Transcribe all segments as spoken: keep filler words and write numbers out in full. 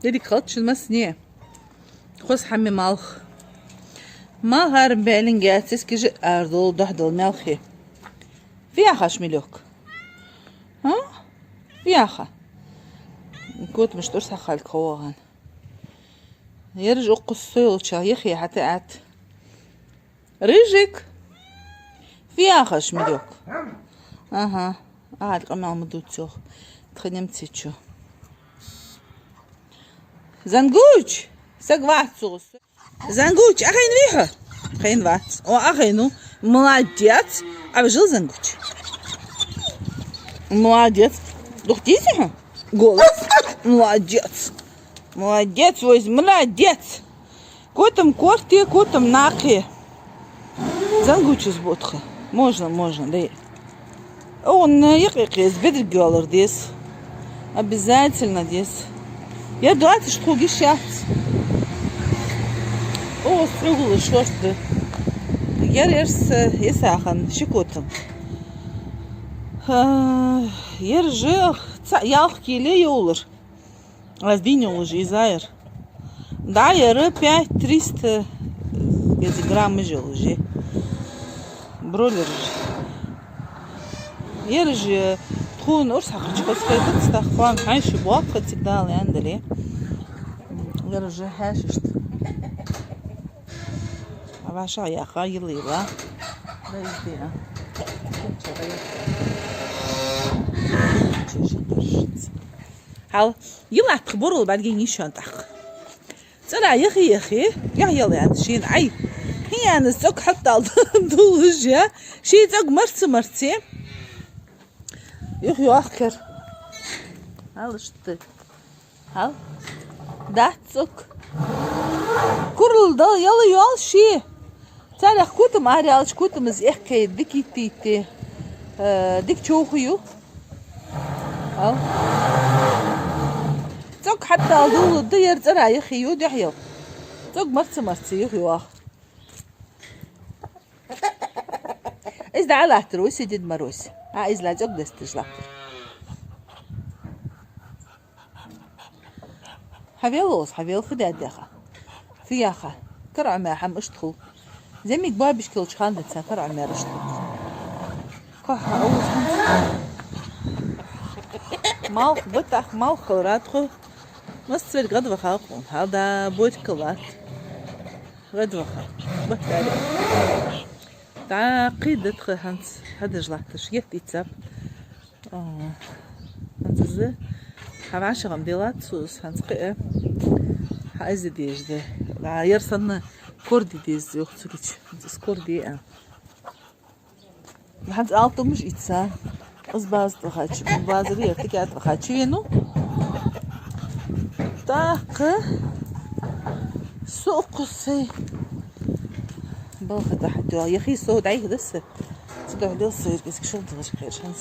Деррига хилац шун массане. Хоза хӀама я малх. Малх арабаьннаяц, кижи арадоал, дохьадоал малхе. Фу яхаш, Милёк? А? Фу яха? Котамаш тӀа урс хьакхалга ховагӀан. Ераш укхус со йолча яхе хьатӀаэтта. Рыжик! Фу яхаш, Милёк? Ага. Ага, къамаьл ма дувца йоах. Тха немций чу. Зангуч! Саг вац цугус. Зангуч, ахайна вий хьо? Хайна вац. О, ахайна. Молодец. Ӏа вижал, Зангуч. Молодец. Дух тийзи хьо? Голос. Молодец. Молодец, Войз, молодец. Котам корте, котам накхе. Зангучус бутха. Можно, можно, дай. О, на якъикъес бедриг йоалар деза. Обязательно деза. Я доацаш тхога йиш яц. О, схьугула шорта. Яр ерс, э, я сахан, ши котам. А, ер же ца-, ялх кило йолар. Аз дийна йолаш из яр. Да, яр пять триста, э, грамм йолаш я. Бройлер же. Яр же тхона урс хьакхача хоза хетац, тахкан хьайша боаккха цига дала яндале. Яр же хьаьшашта. А ваша яха, йила, йила. Да, изди, а. Чеши держится. Хьал, йилатх бурул бӀаргин йиш йоан тӀаккха. ЦӀера яхе, яхе, яхъяла ян шийна, ай. ХӀинца цӀог хьаттал дуллуш я. Ший цӀог марца, марце. Юх йоахкар. Хьал, иштта. Хьал. Дац цӀог. Курал дала яла йоал ший. Царех котам араяьлча, котамаз эккхе дика йиттийте, э, дика човхаю. Ау. ЦӀог хьаттал дуллу да, яр цӀера яхе ю, дехьел. ЦӀог марца-марца юх йоах. Из дӀалаттар вай, си Дед Мороз. А, из ла цӀог дасташ латтар. Хьавел оз, хьавел хи даьдеха. Фу яха? Кара Ӏомаьр хӀама иштта хул. Зэмиг бабишка йолча хана денз кара Ӏомаьр иштта хул. Кхо хьа оз хӀанз. Малх, батах малх хиларах тхо. Массавар гӀадваха хьона. Хьал да, борька латт. ГӀадваха. Батари. ДӀакхийда тха хӀанз хьадеш латташ. Етт ийцаб. О, хӀанз из хьа вӀашагӀам делад цо, хӀанз кхы а. Хьа из деза да. Ла, яр санна корди деза, йоах цугич. ХӀанз из корди а. ХӀанз алтумаш ийца. Из база тӀа вахача, базар яр тикат вахача вену. ТӀаккха со укхус сай. Балха тӀа хьатӀа яхе со дӀайха даса. Цу духьа делса виркис кшал дагаш кхерш хӀанз.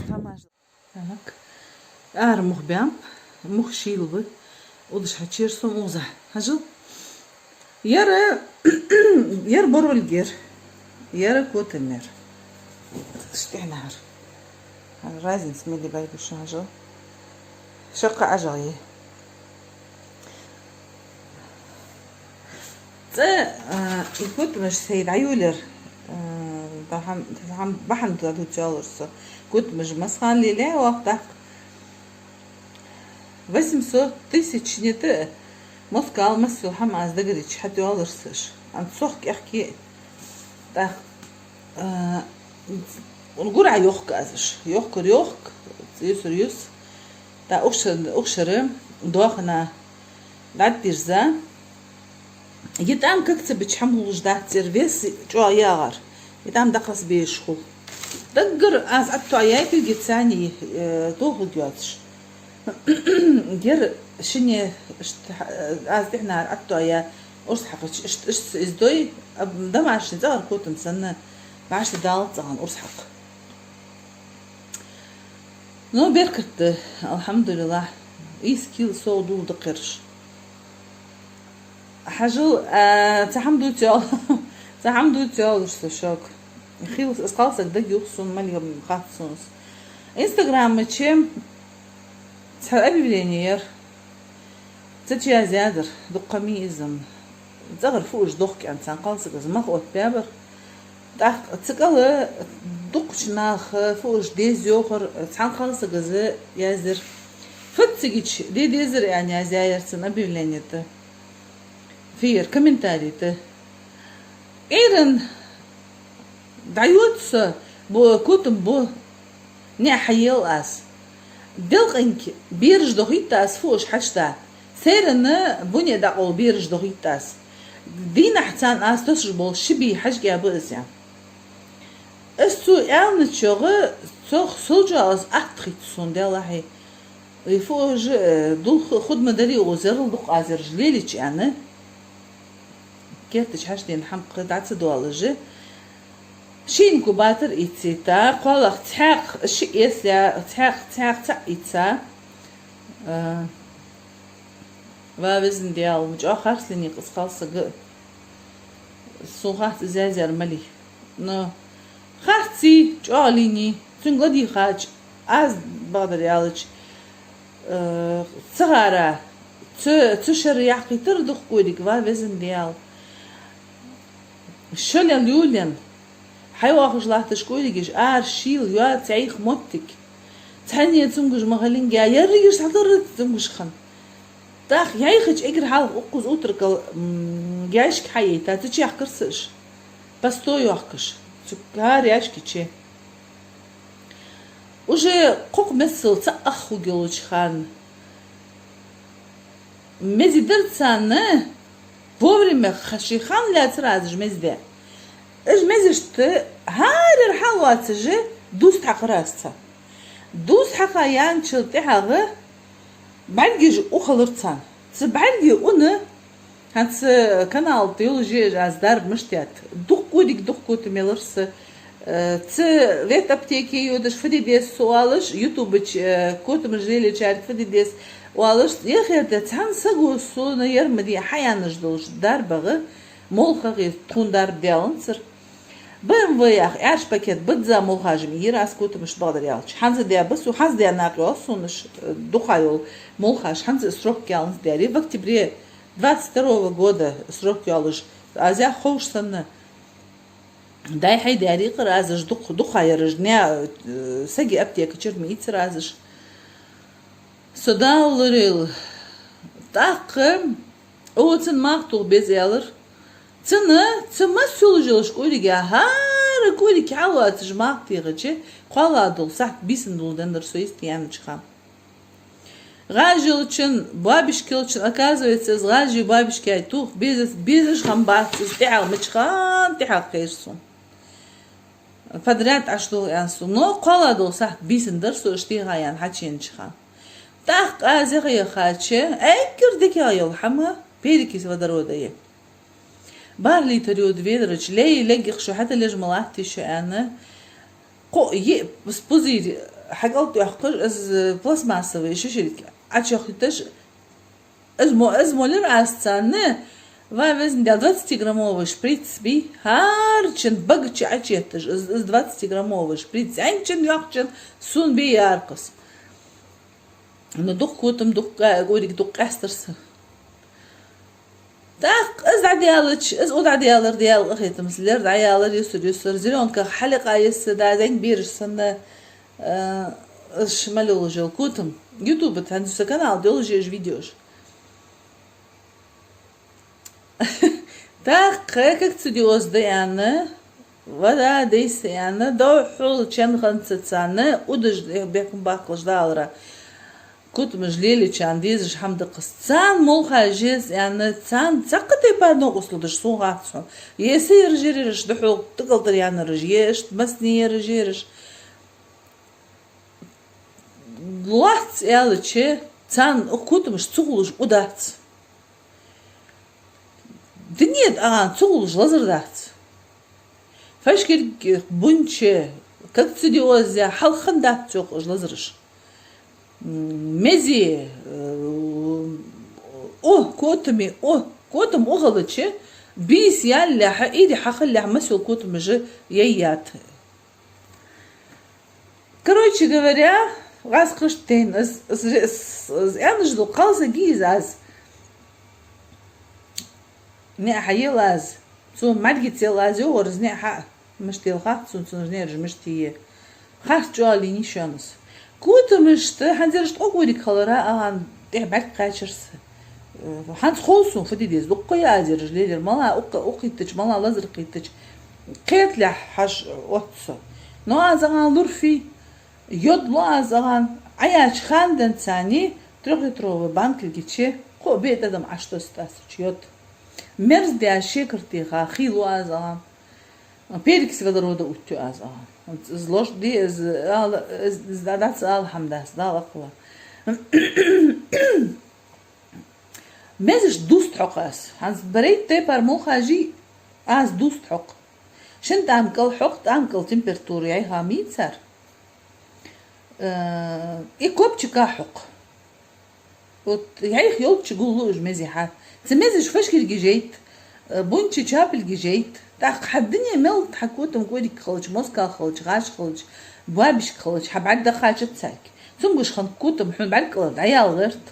Тамаш. Так. Ара мух баьм, мух шийла ба. Удаш хьачер сом уза. Хьажал. Яр, яр борвалгер. Яр котамер. Штехнар. Разница мели байгуш хьажал. Шаккха ажал е. ЦӀа, а, и котамаш сай дӀайолар, а, бахьан, бахьан, бахьан да дувцалар со. Котамаш масхан леле вахтах. Восемьсот тысяч не та, москал масул хӀама аз дагарич хьатӀайолар саш. Ан цох кӀехке. Так. А, гура йохк азаш. Йохкар йохк, юсар юс. Та ухшар, ухшара, дохана, дӀаддирза. ЙитӀам как ца бича хӀама хулаш дац цӀер вес чӀоагӀа ягӀар. ЙитӀам дакъас беш хул. Даггара аз аттоа яй килги цани, э, дохуг йоацаш. Гер шине ишт, аз дихьнар аттоа я урс хьакхача ишт, ишт из дой, аб-, домашний цӀагӀар котам санна, башта дала цӀагӀан урс хьакха. Ну, беркат да, алхьамдулиллахӀ, ийс кил сов дул дакхараш. Хьажал, а, цхьа хӀама дувцал, цхьа хӀама дувцалаш со шок. Хилс, аз кхалсаг даг юх сун, малгам хац сунс. Инстаграмма чем Цхьа объявлени яр. Цу чу яздаьдар, дукха ма йий из-м. ЦӀагӀара фуаш дохк аьнна, цхьан кхалсага из мах оттабаьбар. ТӀаккха цу кӀала дукхача наха фуаш деза йоахар, цхьан кхалсага из яздир. Фу цига чу де дезар аьнна яздаьяр цун объявлени тӀа. Фу яр, комментарий тӀа. Ӏуйран дӀайода со, бо, котам бо, наӀар хьаелла аз. Делкъенга бераш дохийт аз фуаш хьашт. Сайранна буне дӀакъовла бераш дохийт аз. Дийнахьа царна аз тосаш бола ши бий хьажкӀа ба из. Из цо аьнначох, цох сел чӀоагӀа из атта хийтта сона, Даьллахьий. Вай фуаш, э, дулх худма дарий укхаза, ярал дукха аз ераш лелача аьнна. Керта чу хьаштдена хӀама кхы дӀа ца доалаш. Ши инкубатор ийцийта, кхоалагӀа цхьаькха ши эс я, цхьаькха, цхьаькха цхьаъ ийца. Э, ва везан Даьла, ма чӀоагӀа харц лийннай-кх из кхалсаг. Сона хац из язъяр малий. Но харций, чӀоагӀа лийннай, цунга ладийгӀача, аз бакъдар аьлча, э, ца хара, цу, цу шера яхийтар дукха кӀоарга, ва везан Даьла. Шолен, юлен хьайоахаш латташ кӀоаргаш ара шийла йоаца йӀайха моттиг. Цхьанне цамогаш ма хилинге, ерригаш схьатарра цамогаш хинна. ТӀаккха йӀайхача эггара хьалха укхаза утаркал, м, яьшка хьаяйта, цу чу яхкар са уж. Постой йоахкаш. Цу хӀара яьшка чу. Уже кхокх мезал цаӀ ах хургйолча хана. Мези дар царна вовремя ха-, ший хана лаьцар аз уж мезде. Уж мезашта хӀарера хьалоацаш дус хьакхар аз царна. Дус хьакха яьнначул тӀехьагӀа бӀаргаш ухалар царна. Цу бӀаргий уна хӀанз канала тӀа йолаш я уж, аз дарба мишта етт. Дукха кӀоарга, дукха котам елар са. Э, цу ветаптеке йодаш фу де деза со оалаш, ютуба чу, э, котамаш лелачарга фу де деза оалаш, яхарта цхьан саго сона ер ма де хьаяьннаш долаш дарбагӀа, молхагӀа тхона дарба даьланзар. Б М В яха аьрш пакет бизза молхаш ма йир аз котамашта, бакъдар аьлча. ХӀанз а даь ба со, хӀанз а даь накъайоал сона уж, э, дукха йола молхаш, хӀанз а срок яланза даьр. В октябре двадцать второго года срок йоалаш. Аз яха ховш санна. Дай хьай даьрий-кх аз уж дукха, дукха ераш, наьха, э, сага аптека чура ма ийцар аз уж. Со Дала лорайойла. ТӀаккха цо цунна мах тоха беза аьлар. Цунна, цу масса йолаш йолча кӀоарга, хӀара кӀоарга хьалоацаш мах техача, кхоалагӀа дола сахьат бийсан дола деннадар со йистте яьннача хана. ГӀаж йолчун, бабушка йолчун, оказывается, из гӀажий бабушкай тоха безаш, безаш хиннабац из, тӀехьагӀа мича хана тӀехьагӀа хайра сона. Подряд Ӏаш дола аьнна сона. Но кхоалагӀа дола сахьат бийсан дар со уж теха яьнна хьачуенача хана. ТӀаккха аз яха яхача, эггара дикагӀа йола хӀама перекись водорода я. БархӀ литр йода ведарча лей, леггех шу хьатӀалеж ма латтий шу аьнна, кхо-йиъ пузырь хьакӀалтӀайоаккхаш, из пластмассовый шишарик Ӏочуйохийташ, из мо-, из молар аз царна, ва везан Даьла, двадцатиграммовый шприц бий, хӀарчун бага чу Ӏочуетташ, из, из двадцатиграммовый шприц, зӀамигачун, йоккхагӀчун сона бе яр-кх из. Но дукха котам, дукха кӀа-, кӀоарга дукха къаьстар са. ТӀаккха из дӀадаьлча, из укх дӀадаьлар, Даьла къахетамца лер дӀаялар, юсар-юсар, зелёнках хьалъякъа йисса, да, зӀамига бераш санна, э, уж мел йолаш йола котам. Ютуба тӀа хӀанз са канала тӀа йолаш я уж видеош. ТӀаккха коксидиоз да аьнна, вода дайса аьнна, дӀахьулча хана царна удаш бехк ма баккхалаш далара. Котамаш лелачарна дезаш хӀама да-кх из. Царна молхаш еза аьнна, царна цхьаккха тайпара новкъостал деш сона хац хьона. Е са ераш я ераш, духьал тӀакӀалтӀара яьннараш, е иштта массане ераш я ераш. Лоацца аьлча, царна укх котамашта ца хулаш у дац. Дунен тӀа царна ца хулаш лазар дац. Фашкирг бунча, коксидиоз я, хьалха хиннадац цох уж лазараш. М, мези, э, у, котами у, котам у хилча, бийса ялалехьа, иди хьахилалехьа, масса йола котамаш яйят. Короче говоря, ГӀаз кхашт тейна, аз, аз, аз, аз аьнна долаш да, кхалсаг я из аз. НеӀ хьаел аз. Цо мӀаргица ел аз, йоах, из ниӀ хьа. Мишта ел хац сона, цун нераш мишта я. Харц чӀоагӀа лийннай шоана из. Котамашта, хӀанз ераш ткъо кӀориг хилар, а, агӀан тӀехьа бӀарг кхаьчар са. ХӀанз хов сона фу де деза, дуккха я аз ераш лелаяр, мала укх-, укх кхийттача, мала лазар кхийттача. Кхеталехь хьажа отт со. Но аз агӀан лургфий, йод лу аз агӀан, Ӏаяьча хана денз царна трёхлитровый банкалгича кхо-биъ тӀадам Ӏаш доссадац цу чу йод. Мерза даь шекар теха хий лу аз агӀан. Перекись водорода увттаю аз агӀан. Из лош ди, из ала, из, из дац ала хӀама дац, Дала къахьегӀа. Мезаш дувст хьокх аз. ХӀанз берийттача тайпара мел хьажий, аз дувст хьокх. Шин тӀам кӀал хьокх, тӀам кӀал температура яьха мийцар. Э, и копчика хьокх. Вот яьха йолча гуллу уж мезий хьа. Цу мезаш фашкилгаш яйт, э, бунча чапилгаш яйт. ТӀаккха хьа дуне мел хьа котам кӀориг хилча, москал хилча, гӀаш хилча, боабишка хилча, хьа бӀарг дӀакхачац царга. Цамогаш хинна котам хьона бӀарг кӀалара дӀаяла гӀерт.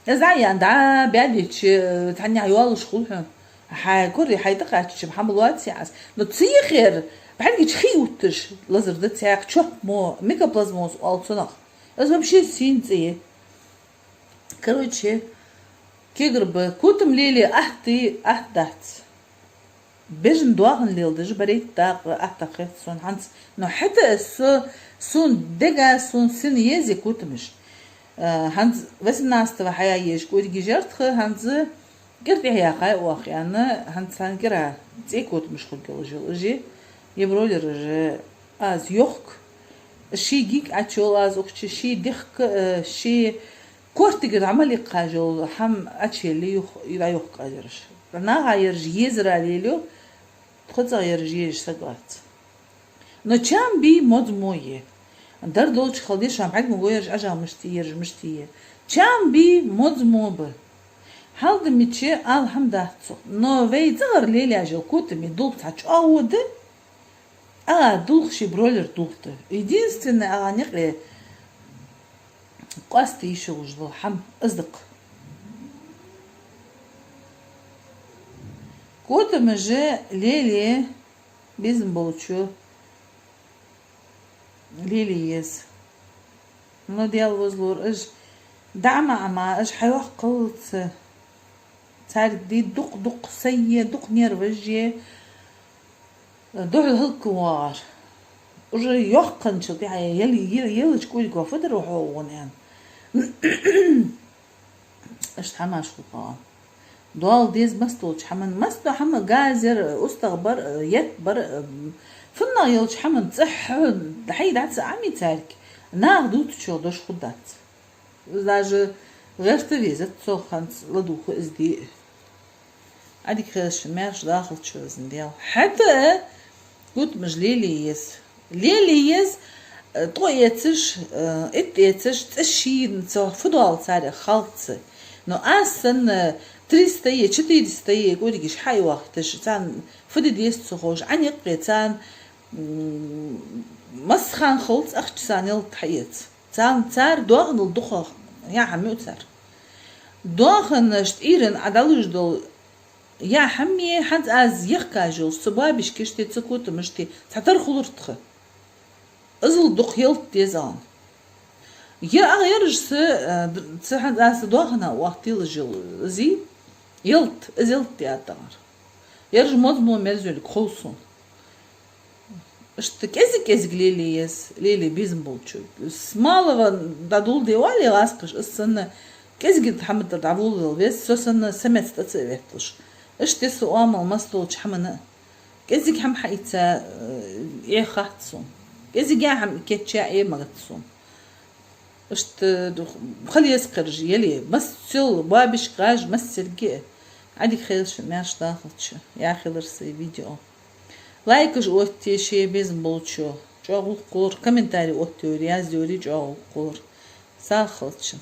Из дӀаяьнна, дӀа баьдеча, цхьаннех йоалаш хул хьона. Хьай кури, хьай тӀакхаьчача, хӀама лоаций Ӏа из. Но цу юхера бӀаргача хий увтташ лазар да цхьаькха, чоп мо, микоплазмоз оал цунах. Из вообще сийна цӀи я. Короче, кегар ба, котам лелае атта я, атта дац. Бежан доахан леладеш берийттача дакъа атта хет сона хӀанз. Но хӀаьта а со, сона дега, сона сина еза котамаш. Э, хӀанз восемнадцатого хьаяь езаш кӀоригаш яр тха, хӀанз кӀира тӀехьа яхай оаха аьнна, хӀанз цхьан кӀира цӀе котамаш хургйолаш я уж. Е бройлераш аз йохк. Ший гиг Ӏочуйоал аз укх чу, ший дехка, э, ший кортигара дӀа мел иккхаш йола хӀама Ӏочуелле юха, дӀайохк аз ераш. Наха ераш езара лелаю, тхоцара ераш езаш саг вац. Но чам бий, модз мо я. Дар долча хала дешам бӀарг ма гой, ераш Ӏажал мишта я, ераш мишта я. Чам бий, модз мо ба. Хьал да мича ала хӀама дац цох. Но вай цӀагӀара лелаяь йола котами дулх цхьа чӀоагӀа да. А, дулх ший бройлер дулх да. Единственное, а, никъ къоастаде йиш йолаш дола хӀама из да-кх. Котамаш лелае безам болчо лелае еза. Но Даьла возалора, уж дӀа ма Ӏама, уж хьайоаккхалца. Царга де дукха-дукха сай е, дукха нерваш е, духьал хӀалаквоагӀар. Уже йоаккхачул тӀехьагӀа ел-, ел-, еллача кӀоригах фу дар хьогӀун аьнна. Иштта хӀамаш хул-кх. Доал деза массадолча хӀаман, массадола хӀама, газ яр, устагӀа бар, етт бар, фуннагӀа йолча хӀаман цӀи хьа-, хьай дӀа ца Ӏамий царга, наха дувцачох дош хургдац. Даже гӀерта везац цох хӀанз ладувгӀа из де. Ӏадика хийла шун, маьрша дахалда шо, везан Даьла. ХӀаьта а котамаш лелае еза. Лелае еза, э, ткъо эцаш, э, итт эцаш, цӀи шийна цох фу доал царех хилац. Но аз санна триста е, четыреста е кӀоригаш хьайоахийташ, царна фу де деза ца ховш, Ӏаникъе царна, м, массахана хилац ахча царна ялат хьаэца. Царна, цар доаханал дукхагӀа яа хӀама ю цар. Доаханашта Ӏуйрийна Ӏа дӀалуш дола яа хӀама е, хӀанз аз яхкаш йолаш, цу боабишкашта, цу котамашта цхьатарра хулар тха. Иззал дукха ялат деза аьнна. Е а ераш са, э, д-, цу хӀанз аз доахана оаха телаш йола из ялат, из ялат де а тагӀар. Ераш модз мо мерза йолга хов сона. Иштта кӀезиг-кӀезиг лелае еза, лелае безам болчо. С малого дӀадоладе вале гӀазкхаша, из санна кӀезига хӀама тӀара дӀаволавала веза, со санна са меца тӀа ца а ветталаш. Иштта са оамал массадолча хӀаман а. КӀезига хӀама хьаийца, э, Ӏе хац сона. КӀезига хӀама кийчъяь Ӏе ма гӀерт сона. Иштта хила еза кхераш, яле, массел, боабишка, гӀаж, массерга а. Ӏадика хийла шун, маьрша дахалда шо, яхилар сай видео. Лайкаш оттае шоай безам болчо, чӀоагӀа гӀулакх хулар, комментарий оттайора, яздайора, чӀоагӀа гӀулакх хулар. СагӀа хилда шун.